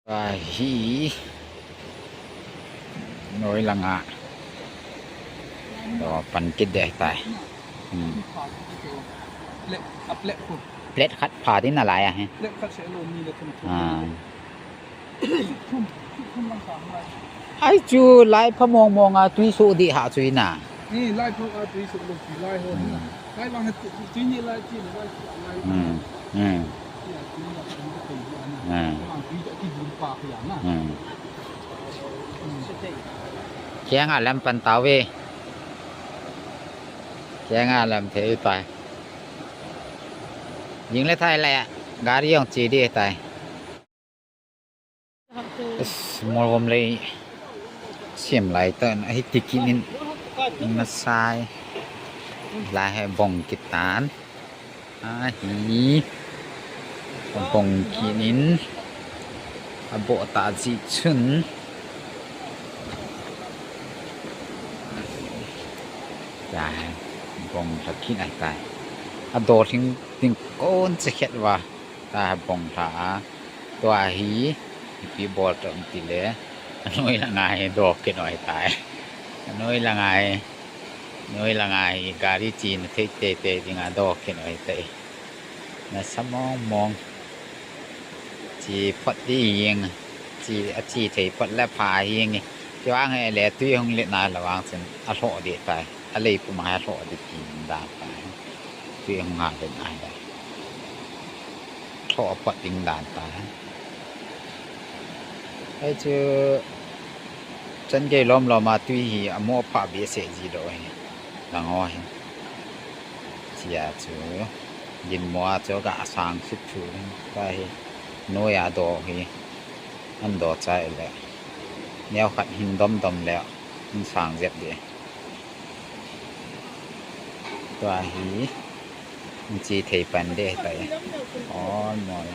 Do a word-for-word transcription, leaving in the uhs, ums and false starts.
Ahi. Noi langa. Doh pan kit ding tai. Hmm. Plate, a plate ko. Plate khat pha ding nalai ahi. Plate khat se lo ni le thum thum. Ah. Thum, thum lang sa lai. Ai chu lai pha mong mong a tui so ding ha chu ina. Ni lai pha a tui so lo chu lai ho na. Hmm. Lai vang tu, tu ni lai chi ni lai chi lai. Hmm. Hmm. Ni a tu ni a tu ni a tu ni a na. Hmm. Vang tu a ki dun pa ko ya na. Hmm. Kiang a lam pan tau ve. Kiang a lam thei tai. Jing le thai le gari jong che ding tai. Is, Molvom lei siam lai tan, ahi tikin in, in masai. Lai hi bong kit tan. Ahi. Bong kit in. Aboh ta ji chun. Lai bong ta kit ai tai. Adoh ding ding kon che khet va. Ta bong tha a. Tua hi, ipi bol ta um ti le. Anoi langa hi doh kit noi tai. Anoi langa hi, noi langa hi, gari chena thei tei tei dinga doh kit noi tai. Nasa mong mong. Che phot ding jeng. Che, ache thei phot le pha jeng. Kivang hi le tui hung let na le vang chun alhoh ding tai. Alei pum a alhoh ding ti dan tai. Tui hung ha let na le. Thoh a pat ding dan tai. Hei chu chan gei lom lom a tui hi amo pha behseh ji lou hi. Lang ho hi. Chia chu dinmo a chu ga sang sut thu hi. Ka hi noi a doh hi. An doh chai le. Neo khat hin dom dom le. Hin sang jep ding. Tua hi. Hin che thei pan ding tai. Ol mol.